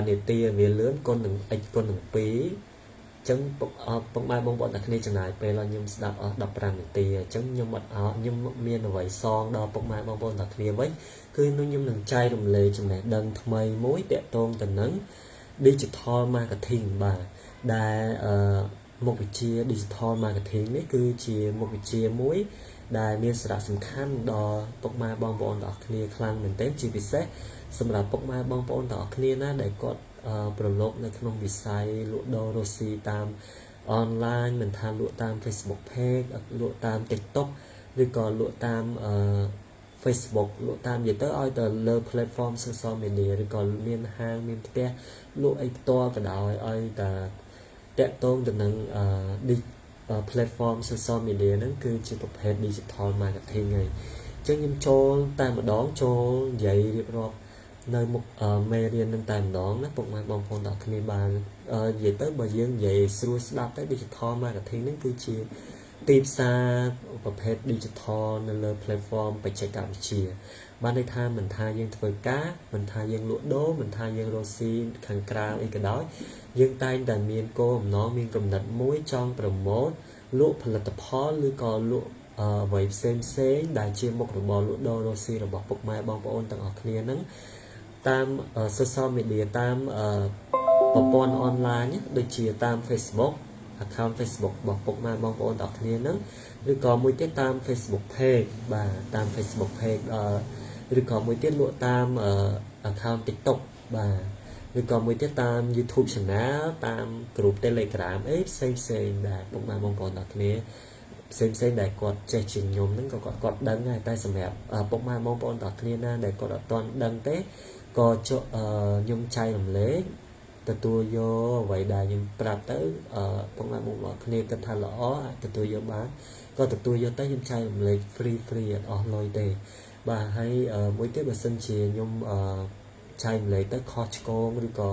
នាទីឲ្យវាលឿនគុណនឹង x គុណនឹង2អញ្ចឹងពុកពុកម៉ែបងប្អូនទាំងគ្នាចំណាយពេលឲ្យខ្ញុំស្ដាប់អស់15នាទីអញ្ចឹងខ្ញុំអត់ខ្ញុំមានអ្វីសងដល់ពុកម៉ែបងប្អូនទាំងគ្នាវិញគឺនោះខ្ញុំនឹងចែករំលែកចំណេះដឹងថ្មីមួយទាក់ទងទៅនឹង digital marketing បាទដែលអឺមុខវិជ្ជា digital marketing នេះគឺជាមុខវិជ្ជាមួយ ដែលមានសារៈសំខាន់ដល់ពុកម៉ែបងប្អូនទាំងអស់គ្នាខ្លាំងមែនទែនជាពិសេសសម្រាប់ពុកម៉ែបងប្អូនទាំងអស់គ្នាណាដែលគាត់ប្រឡូកនៅក្នុងវិស័យលក់ដូររកស៊ីតាមអនឡាញមិនថាលក់តាម Facebook Page លក់តាម TikTok ឬក៏លក់តាមFacebook លក់តាមនិយាយទៅឲ្យទៅលើ platform social media ឬក៏មានហាងមានផ្ទះលក់អីផ្ទាល់ក៏ដោយឲ្យតែតាក់ទងទៅនឹងplatform social media ហ្នឹងគឺជាប្រភេទ digital marketing ហើយអញ្ចឹងខ្ញុំចូលតែម្ដងចូលនិយាយរៀបរាប់នៅមុខមេរៀននឹងតែម្ដងណាពុកម៉ែបងប្អូនទាំងគ្នាបាននិយាយទៅបើយើងនិយាយស្រួលស្ដាប់ទៅ digital marketing ហ្នឹងគឺជាទីផ្សារប្រភេទ digital នៅលើ platform បច្ចេកវិទ្យាបានន័យថាមិនថាយើងធ្វើការមិនថាយើងលក់ដូរមិនថាយើងរកស៊ីខាងក្រៅអីក៏ដោយយើងតែងតែមានគោលបំណងមានគំនិតមួយចង់ promote លក់ផលិតផលឬក៏លក់អ្វីផ្សេងផ្សេងដែលជាមុខរបរលក់ដូររកស៊ីរបស់ពុកម៉ែបងប្អូនទាំងអស់គ្នាហ្នឹងតាម social media តាមប្រព័ន្ធអនឡាញដូចជាតាម Facebook account Facebook របស់ពុកម៉ែបងប្អូនទាំងគ្នាហ្នឹងឬក៏មួយទៀតតាម Facebook page បាទតាម Facebook page ឬក៏មួយទៀតលក់តាម account TikTok បាទឬក៏មួយទៀតតាម YouTube Channel តាម group Telegram អីផ្សេងផ្សេងដែរពុកម៉ែបងប្អូនទាំងគ្នាផ្សេងផ្សេងដែលគាត់ចេះជាងខ្ញុំហ្នឹងក៏គាត់គាត់ដឹងដែរតែសម្រាប់ពុកម៉ែបងប្អូនទាំងគ្នាណាដែលគាត់អត់ទាន់ដឹងទេក៏ខ្ញុំចែករំលែកទទួលយកអ្វីដែលខ្ញុំប្រាប់ទៅពុកម៉ែបងប្អូនគ្នាគិតថាល្អអាចទទួលយកបានក៏ទទួលយកទៅខ្ញុំចែករំលែក free free អត់អស់លុយទេបាទហើយមួយទៀតបើសិនជាខ្ញុំចែករំលែកទៅខុសឆ្គងឬក៏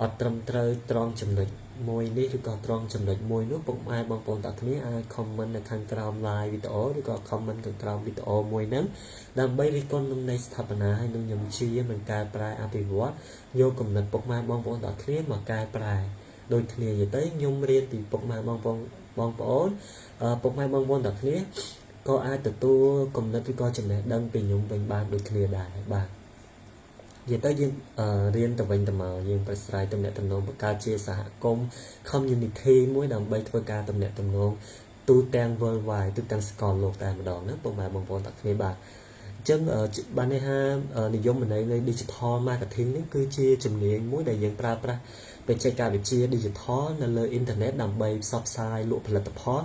អត់ត្រឹមត្រូវត្រង់ចំណុចមួយនេះឬក៏ត្រង់ចំណុចមួយនោះពុកម៉ែបងប្អូនទាំងគ្នាអាច comment នៅខាងក្រោម live វីដេអូឬក៏ comment ខាងក្រោមវីដេអូមួយហ្នឹងដើម្បីរិះគន់នឹងនៃស្ថាបនាឲ្យនឹងខ្ញុំជានឹងកែប្រែអភិវឌ្ឍយកគំនិតពុកម៉ែបងប្អូនទាំងគ្នាមកកែប្រែដូចគ្នានិយាយទៅខ្ញុំរៀនពីពុកម៉ែបងប្អូនបងប្អូនពុកម៉ែបងប្អូនទាំងគ្នាក៏អាចទទួលគំនិតឬក៏ចំណេះដឹងពីខ្ញុំវិញបានដូចគ្នាដែរបាទនិយាយទៅយើងរៀនទៅវិញទៅមកយើងប្រស្រ័យទំនាក់ទំនងបង្កើតជាសហគមន៍ community មួយដើម្បីធ្វើការទំនាក់ទំនងទូទាំង worldwide ទូទាំងសកលលោកតែម្ដងណាពុកម៉ែបងប្អូនទាំងគ្នាបាទអញ្ចឹងបានន័យថានិយមន័យនៃ digital marketing នេះគឺជាជំនាញមួយដែលយើងប្រើប្រាស់បច្ចេកវិទ្យា digital នៅលើអ៊ីនធឺណិតដើម្បីផ្សព្វផ្សាយលក់ផលិតផល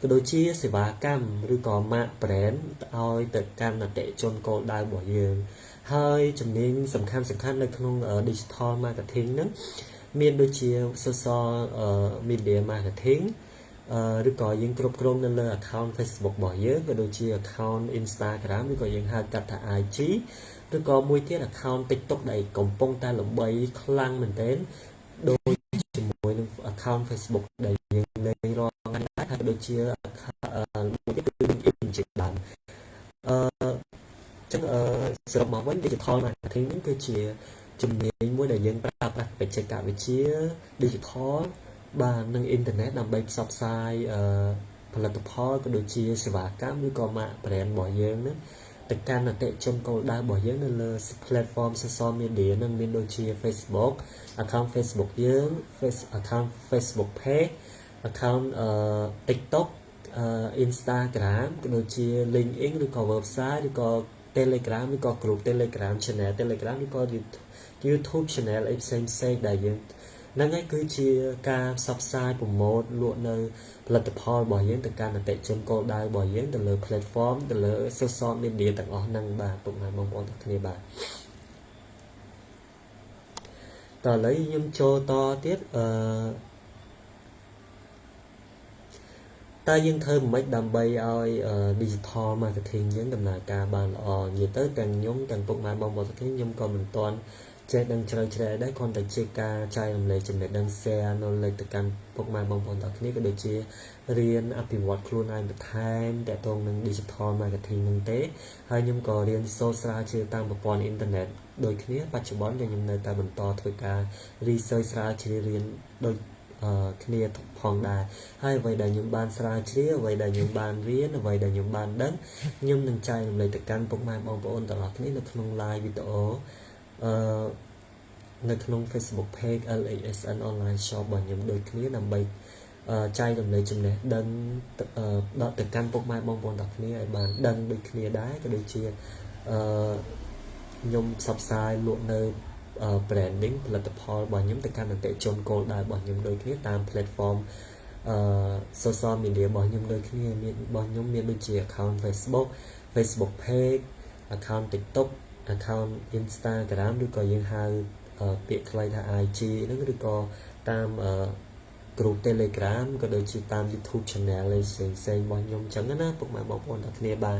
ក៏ដូចជាសេវាកម្មឬក៏ម៉ាក brand ឲ្យទៅកាន់អតិថិជនគោលដៅរបស់យើងហើយជំនាញសំខាន់សំខាន់នៅក្នុង digital marketing ហ្នឹងមានដូចជា social media marketing ឬក៏យើងគ្រប់គ្រងនៅលើ account Facebook របស់យើងក៏ដូចជា account Instagram ឬក៏យើងហៅកាត់ថា IG ឬក៏មួយទៀត account TikTok ដែលកំពុងតែល្បីខ្លាំងមែនទែនដូចជាមួយនឹង account Facebook ដែលយើងលេងរាល់ថ្ងៃដែរហើយដូចជាមួយទៀតគឺ LinkedIn ជាដើមអឺចឹងអឺសរុបមកវិញ digital marketing នេះគឺជាជំនាញមួយដែលយើងប្រើប្រាស់បច្ចេកវិទ្យា digital បាទនិងអ៊ីនធឺណិតដើម្បីផ្សព្វផ្សាយអឺផលិតផលក៏ដូចជាសេវាកម្មឬក៏ម៉ាក brand របស់យើងហ្នឹងទៅកាន់អតិថិជនគោលដៅរបស់យើងនៅលើ platform social media នឹងមានដូចជា Facebook account Facebook យើង Face account Facebook page account TikTok Instagram ក៏ដូចជា LinkedIn ឬក៏ website ឬក៏ Telegram ឬក៏ group Telegram channel Telegram ឬក៏ YouTube channel អីផ្សេងផ្សេងដែលយើងហ្នឹងហើយគឺជាការផ្សព្វផ្សាយ promote លក់នៅផលិតផលរបស់យើងទៅកាន់អតិថិជនគោលដៅរបស់យើងទៅលើ platform ទៅលើ social media ទាំងអស់ហ្នឹងបាទពុកម៉ែបងប្អូនទាំងគ្នាបាទតើឥឡូវខ្ញុំចូលតទៀតអឺតើយើងធ្វើមិនដើម្បីឲ្យ digital marketing យើងដំណើរការបានល្អនិយាយទៅទាំងខ្ញុំទាំងពុកម៉ែបងប្អូនទាំងគ្នាខ្ញុំក៏មិនទាន់ចេះដឹងជ្រៅជ្រែដែរគ្រាន់តែជាការចែករំលែកចំណេះដឹង share knowledge ទៅកាន់ពុកម៉ែបងប្អូនទាំងគ្នាក៏ដូចជារៀនអភិវឌ្ឍខ្លួនឯងបន្ថែមទាក់ទងនឹង digital marketing នឹងទេហើយខ្ញុំក៏រៀនសូត្រស្រាវជ្រាវតាមប្រព័ន្ធអ៊ីនធឺណិតដូចគ្នាបច្ចុប្បន្នក៏ខ្ញុំនៅតែបន្តធ្វើការ research ស្រាវជ្រាវរៀនដូចគ្នាផងដែរហើយអ្វីដែលខ្ញុំបានស្រាវជ្រាវអ្វីដែលខ្ញុំបានរៀនអ្វីដែលខ្ញុំបានដឹងខ្ញុំនឹងចែករំលែកទៅកាន់ពុកម៉ែបងប្អូនទាំងអស់គ្នានៅក្នុង live វីដេអូអឺនៅក្នុង Facebook page LHSN online shop របស់ខ្ញុំដូចគ្នាដើម្បី ចែករំលែកចំណេះដឹងដល់ទៅកាន់ពុកម៉ែបងប្អូនទាំងគ្នាឲ្យបានដឹងដូចគ្នាដែរក៏ដូចជាអឺខ្ញុំផ្សព្វផ្សាយលក់នៅ branding ផលិតផលរបស់ខ្ញុំទៅកាន់អតិថិជនគោលដៅរបស់ខ្ញុំដូចគ្នាតាម platform អឺ social media របស់ខ្ញុំដូចគ្នាមានរបស់ខ្ញុំមានដូចជា account Facebook Facebook page account TikTok account Instagram ឬក៏យើងហៅពាក្យខ្លីថា IG ហ្នឹងឬក៏តាមក្រុម Telegram ក៏ដូចជាតាម YouTube Channel ផ្សេងផ្សេងរបស់ខ្ញុំអញ្ចឹងណាពុកម៉ែបងប្អូនទាំងគ្នាបាទ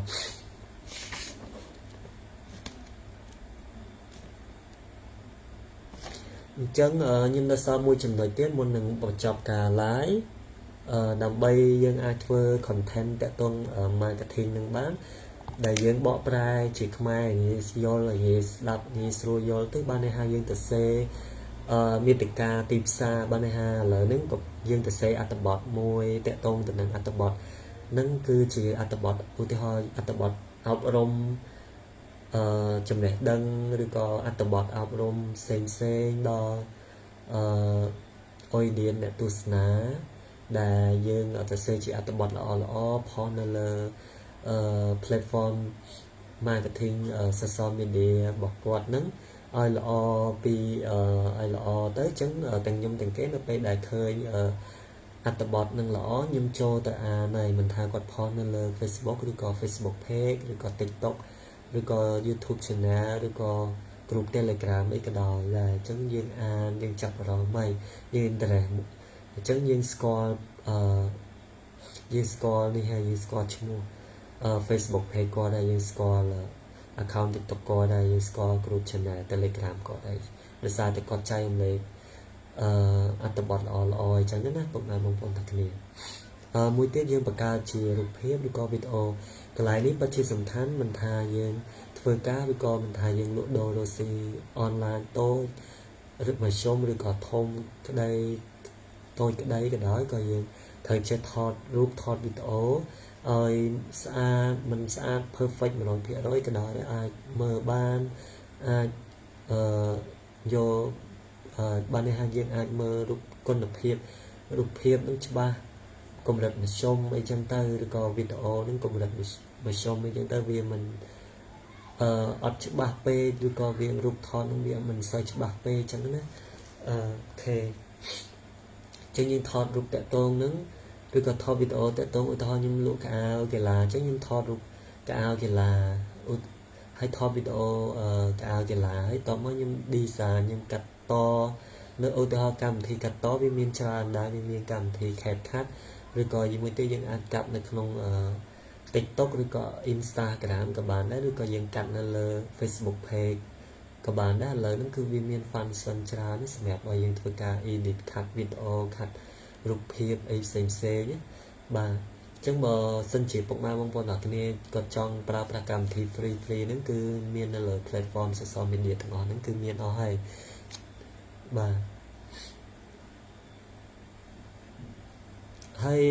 អញ្ចឹងខ្ញុំនៅសល់មួយចំណុចទៀតមុននឹងបញ្ចប់ការ live ដើម្បីយើងអាចធ្វើ content តាក់ទង marketing នឹងបានដែលយើងបកប្រែជាខ្មែរងាយយល់ងាយស្ដាប់ងាយស្រួលយល់ទៅបានន័យថាយើងទៅសេអឺមាតិកាទីផ្សារបានន័យថាឥឡូវហ្នឹងក៏យើងទៅសេអត្ថបទមួយតាក់ទងទៅនឹងអត្ថបទហ្នឹងគឺជាអត្ថបទឧទាហរណ៍អត្ថបទអប់រំអឺចំណេះដឹងឬក៏អត្ថបទអប់រំផ្សេងផ្សេងដល់អឺ audience អ្នកទស្សនាដែលយើងទៅសេជាអត្ថបទល្អល្អផុសនៅលើអឺ platform marketing social media របស់គាត់ហ្នឹងឲ្យល្អពីឲ្យល្អទៅអញ្ចឹងទាំងខ្ញុំទាំងគេនៅពេលដែលឃើញអត្ថបទនឹងល្អខ្ញុំចូលទៅអានហើយមិនថាគាត់ផុសនៅលើ Facebook ឬក៏ Facebook page ឬក៏ TikTok ឬក៏ YouTube Channel ឬក៏ក្រុម Telegram អីក៏ដោយដែរអញ្ចឹងយើងអានយើងចាប់អារម្មណ៍ហើយយើង interest អញ្ចឹងយើងស្គាល់អឺយើងស្គាល់នេះហើយយើងស្គាល់ឈ្មោះ Facebook page គាត់ហើយយើងស្គាល់ account TikTok គាត់ហើយយើងស្គាល់ group channel Telegram គាត់ហើយដោយសារតែគាត់ចែករំលែកអឺអត្ថបទល្អល្អអញ្ចឹងណាពុកម៉ែបងប្អូនទាំងគ្នាអឺមួយទៀតយើងបង្កើតជារូបភាពឬក៏វីដេអូកន្លែងនេះពិតជាសំខាន់មិនថាយើងធ្វើការឬក៏មិនថាយើងលក់ដូររកស៊ីអនឡាញតូចឬមធ្យមឬក៏ធំក្តីតូចក្តីក៏ដោយក៏យើងត្រូវចេះថតរូបថតវីដេអូឲ្យស្អាតមិនស្អាត perfect 100%ក៏ដោយអាចមើលបានអាចអឺយកបាននេះថាយើងអាចមើលរូបគុណភាពរូបភាពនឹងច្បាស់កម្រិតមធ្យមអីចឹងទៅឬក៏វីដេអូនឹងកម្រិតមធ្យមអីចឹងទៅវាមិនអឺអត់ច្បាស់ពេកឬក៏វារូបថតនឹងវាមិនសូវច្បាស់ពេកចឹងណាOK ចឹងយើងថតរូបតាក់ទងនឹងឬក៏ថតវីដេអូតាក់ទងឧទាហរណ៍ខ្ញុំលក់ខោអាវកីឡាអញ្ចឹងខ្ញុំថតរូបខោអាវកីឡាហើយថតវីដេអូខោអាវកីឡាហើយតមកខ្ញុំ design ខ្ញុំកាត់តនៅឧទាហរណ៍កម្មវិធីកាត់តវាមានច្រើនដែរវាមានកម្មវិធី CapCut ឬក៏មួយទៀតយើងអាចកាត់នៅក្នុង TikTok ឬក៏ Instagram ក៏បានដែរឬក៏យើងកាត់នៅលើ Facebook page ក៏បានដែរឥឡូវហ្នឹងគឺវាមាន function ច្រើនសម្រាប់ឲ្យយើងធ្វើការ edit cut វីដេអូ cut រូបភាពអីផ្សេងផ្សេងបាទអញ្ចឹងបើសិនជាពុកម៉ែបងប្អូនទាំងគ្នាគាត់ចង់ប្រើប្រាស់កម្មវិធី free free ហ្នឹងគឺមាននៅលើ platform social media ទាំងអស់ហ្នឹងគឺមានអស់ហើយបាទហើយ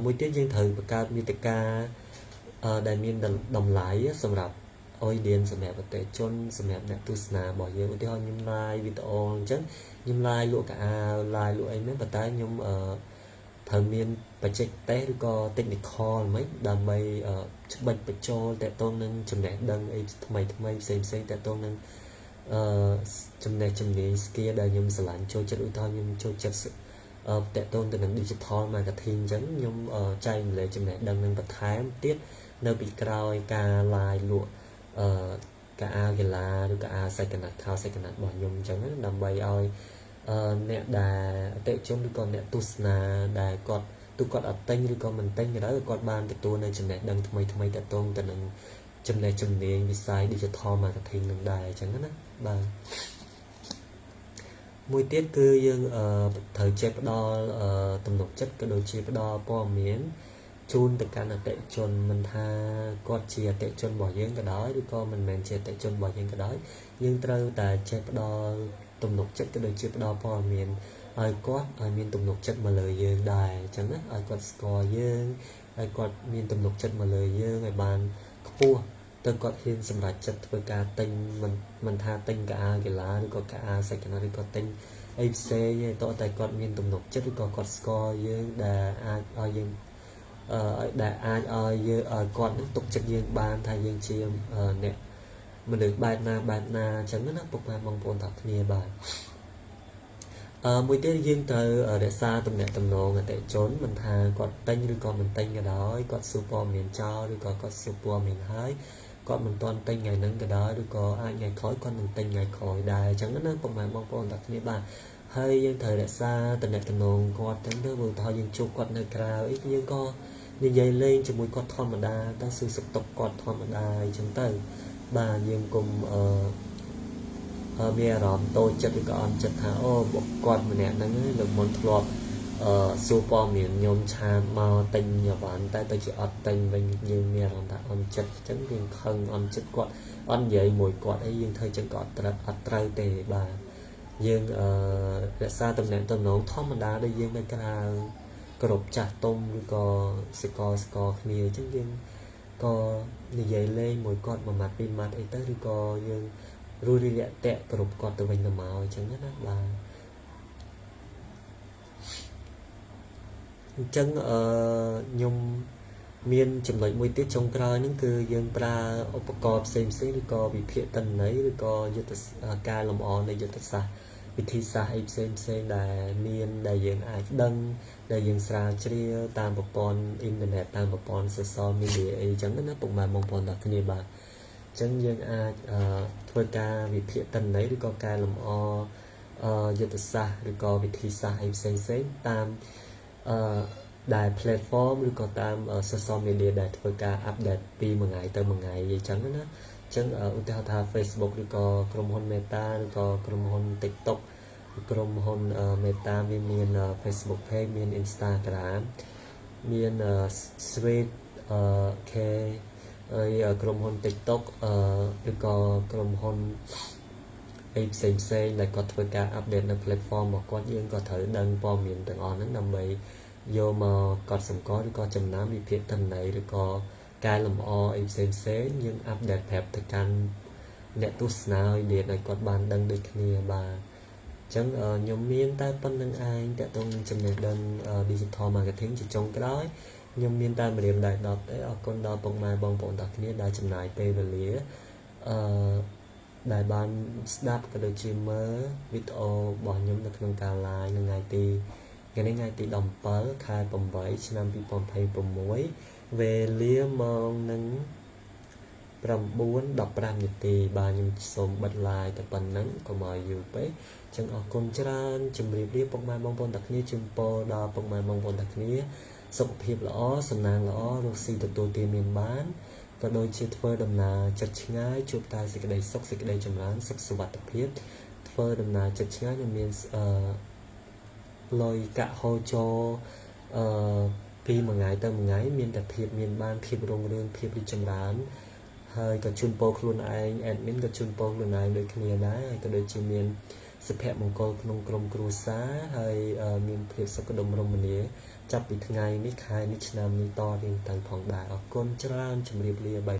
មួយទៀតយើងត្រូវបង្កើតមាតិកាដែលមានតម្លៃសម្រាប់ audience សម្រាប់អតិថិជនសម្រាប់អ្នកទស្សនារបស់យើងឧទាហរណ៍ខ្ញុំ live វីដេអូអញ្ចឹងខ្ញុំ live លក់ខោអាវ live លក់អីហ្នឹងប៉ុន្តែខ្ញុំអឺត្រូវមានបច្ចេកទេសឬក៏ technical មិនដើម្បីច្បិចបញ្ចូលតកតងនឹងចំណេះដឹងអីថ្មីថ្មីផ្សេងផ្សេងតកតងនឹងអឺចំណេះជំនាញ skill ដែលខ្ញុំស្រឡាញ់ចូលចិត្តឧទាហរណ៍ខ្ញុំចូលចិត្តតកតងទៅនឹង digital marketing អញ្ចឹងខ្ញុំចែករំលែកចំណេះដឹងនឹងបន្ថែមទៀតនៅពីក្រោយការ live លក់អឺខោអាវកីឡាឬខោអាវសាច់កណាត់ខោសាច់កណាត់របស់ខ្ញុំអញ្ចឹងដើម្បីឲ្យអ្នកដែលអតិថិជនឬក៏អ្នកទស្សនាដែលគាត់ទូគាត់អត់ទិញឬក៏មិនទិញក៏ដោយគាត់បានទទួលនៅចំណេះដឹងថ្មីថ្មីតាក់ទងទៅនឹងចំណេះជំនាញវិស័យ digital marketing នឹងដែរអញ្ចឹងណាបាទមួយទៀតគឺយើងត្រូវចេះផ្ដល់ទំនុកចិត្តក៏ដូចជាផ្ដល់ព័ត៌មានជូនទៅកាន់អតិថិជនមិនថាគាត់ជាអតិថិជនរបស់យើងក៏ដោយឬក៏មិនមែនជាអតិថិជនរបស់យើងក៏ដោយយើងត្រូវតែចេះផ្ដល់ទំនុកចិត្តក៏ដូចជាផ្ដល់ព័ត៌មានឲ្យគាត់ឲ្យមានទំនុកចិត្តមកលើយើងដែរអញ្ចឹងណាឲ្យគាត់ស្គាល់យើងឲ្យគាត់មានទំនុកចិត្តមកលើយើងឲ្យបានខ្ពស់ទៅគាត់ហ៊ានសម្រេចចិត្តធ្វើការទិញមិនមិនថាទិញខោអាវកីឡាឬក៏ខោអាវសាច់កណាត់ឬក៏ទិញ អីផ្សេងទេតោះតែគាត់មានទំនុកចិត្តឬក៏គាត់ស្គាល់យើងដែលអាចឲ្យយើងអឺដែលអាចឲ្យយើងឲ្យគាត់នឹងទុកចិត្តយើងបានថាយើងជាអ្នកមនុស្សបែបណាបែបណាអញ្ចឹងណាពុកម៉ែបងប្អូនទាំងគ្នាបាទអឺមួយទៀតយើងត្រូវរក្សាទំនាក់ទំនងអតិថិជនមិនថាគាត់ទិញឬក៏មិនទិញក៏ដោយគាត់សួរព័ត៌មានចោលឬក៏គាត់សួរព័ត៌មានហើយគាត់មិនទាន់ទិញថ្ងៃហ្នឹងក៏ដោយឬក៏អាចថ្ងៃក្រោយគាត់នឹងទិញថ្ងៃក្រោយដែរអញ្ចឹងណាពុកម៉ែបងប្អូនទាំងគ្នាបាទហើយយើងត្រូវរក្សាទំនាក់ទំនងគាត់ចឹងទៅបើថាយើងជួបគាត់នៅក្រៅអីយើងក៏និយាយលេងជាមួយគាត់ធម្មតាទៅសួរសុខទុក្ខគាត់ធម្មតាអញ្ចឹងទៅបាទយើងកុំអឺមានអារម្មណ៍តូចចិត្តឬក៏អន់ចិត្តថាអូគាត់ម្នាក់ហ្នឹងលើកមុនធ្លាប់អឺសួរព័ត៌មានខ្ញុំ chat មកទិញអីវ៉ាន់តែទៅជាអត់ទិញវិញយើងមានអារម្មណ៍ថាអន់ចិត្តអញ្ចឹងយើងខឹងអន់ចិត្តគាត់អត់និយាយមួយគាត់អីយើងធ្វើចឹងក៏អត់ត្រូវអត់ត្រូវទេបាទយើងអឺរក្សាតំណែងតំណងធម្មតាដូចយើងនៅក្រៅគ្រប់ចាស់ទុំឬក៏សកលសកលគ្នាអញ្ចឹងយើងក៏និយាយលេងមួយគាត់មួយម៉ាត់ពីរម៉ាត់អីទៅឬក៏យើងរួសរាយរាក់ទាក់គ្រប់គាត់ទៅវិញទៅមកអញ្ចឹងណាបាទអញ្ចឹងអឺខ្ញុំមានចំណុចមួយទៀតចុងក្រោយហ្នឹងគឺយើងប្រើឧបករណ៍ផ្សេងផ្សេងឬក៏វិភាគទិន្នន័យឬក៏យុទ្ធការលម្អនៃយុទ្ធសាស្ត្រវិធីសាស្ត្រអីផ្សេងផ្សេងដែលមានដែលយើងអាចដឹងដែលយើងស្រាវជ្រាវតាមប្រព័ន្ធអ៊ីនធឺណិតតាមប្រព័ន្ធ social media អីចឹងណាពុកម៉ែបងប្អូនទាំងគ្នាបាទអញ្ចឹងយើងអាចធ្វើការវិភាគទិន្នន័យឬក៏កែលម្អយុទ្ធសាស្ត្រឬក៏វិធីសាស្ត្រអីផ្សេងផ្សេងតាមអឺដែល platform ឬក៏តាម social media ដែលធ្វើការ update ពីមួយថ្ងៃទៅមួយថ្ងៃអញ្ចឹងណាអញ្ចឹងឧទាហរណ៍ថា Facebook ឬក៏ក្រុមហ៊ុន Meta ឬក៏ក្រុមហ៊ុន TikTok ក្រុមហ៊ុន Meta វាមាន Facebook page មាន Instagram មាន Threads អឺ K ហើយក្រុមហ៊ុន TikTok ឬក៏ក្រុមហ៊ុនអីផ្សេងផ្សេងដែលគាត់ធ្វើការ update នៅ platform របស់គាត់យើងក៏ត្រូវដឹងព័ត៌មានទាំងអស់ហ្នឹងដើម្បីយកមកកត់សម្គាល់ឬក៏ចំណាំវិភាគទិន្នន័យឬក៏កែលម្អអីផ្សេងផ្សេងយើង update ប្រាប់ទៅកាន់អ្នកទស្សនាឲ្យរៀនឲ្យគាត់បានដឹងដូចគ្នាបាទអញ្ចឹងខ្ញុំមានតែប៉ុណ្្នឹងឯងតកតងនឹងចំណេះដឹង Digital Marketing ជាចុងក្រោយខ្ញុំមានតែម្រាមដៃ10ទេអរគុណដល់ពុកម៉ែបងប្អូនទាំងគ្នាដែលចំណាយពេលវេលាអឺដែលបានស្ដាប់ក៏ដូចជាមើលវីដេអូរបស់ខ្ញុំនៅក្នុងការ live នៅថ្ងៃទីថ្ងៃនេះថ្ងៃទី17ខែ8ឆ្នាំ2026វេលាម៉ោងនឹង9:15នាទីបាទខ្ញុំសូមបិទ live តែប៉ុណ្្នឹងកុំឲ្យយូរពេកអញ្ចឹងអរគុណច្រើនជម្រាបលាពុកម៉ែបងប្អូនទាំងគ្នាជូនពរដល់ពុកម៉ែបងប្អូនទាំងគ្នាសុខភាពល្អសំណាងល្អរកស៊ីទទួលទានមានបានក៏ដូចជាធ្វើដំណើរចិត្តឆ្ងាយជួបតែសេចក្តីសុខសេចក្តីចម្រើនសុខសុវត្ថិភាពធ្វើដំណើរចិត្តឆ្ងាយនឹងមានអឺលុយកាក់ហូរចូលអឺពីមួយថ្ងៃទៅមួយថ្ងៃមានតែភាពមានបានភាពរុងរឿងភាពរីកចម្រើនហើយក៏ជូនពរខ្លួនឯង admin ក៏ជូនពរខ្លួនឯងដូចគ្នាដែរហើយក៏ដូចជាមានសុភមង្គលក្នុងក្រុមគ្រួសារហើយមានភាពសុខដុមរមនាចាប់ពីថ្ងៃនេះខែនេះឆ្នាំនេះតរៀងទៅផងដែរអរគុណច្រើនជម្រាបលាបាយ។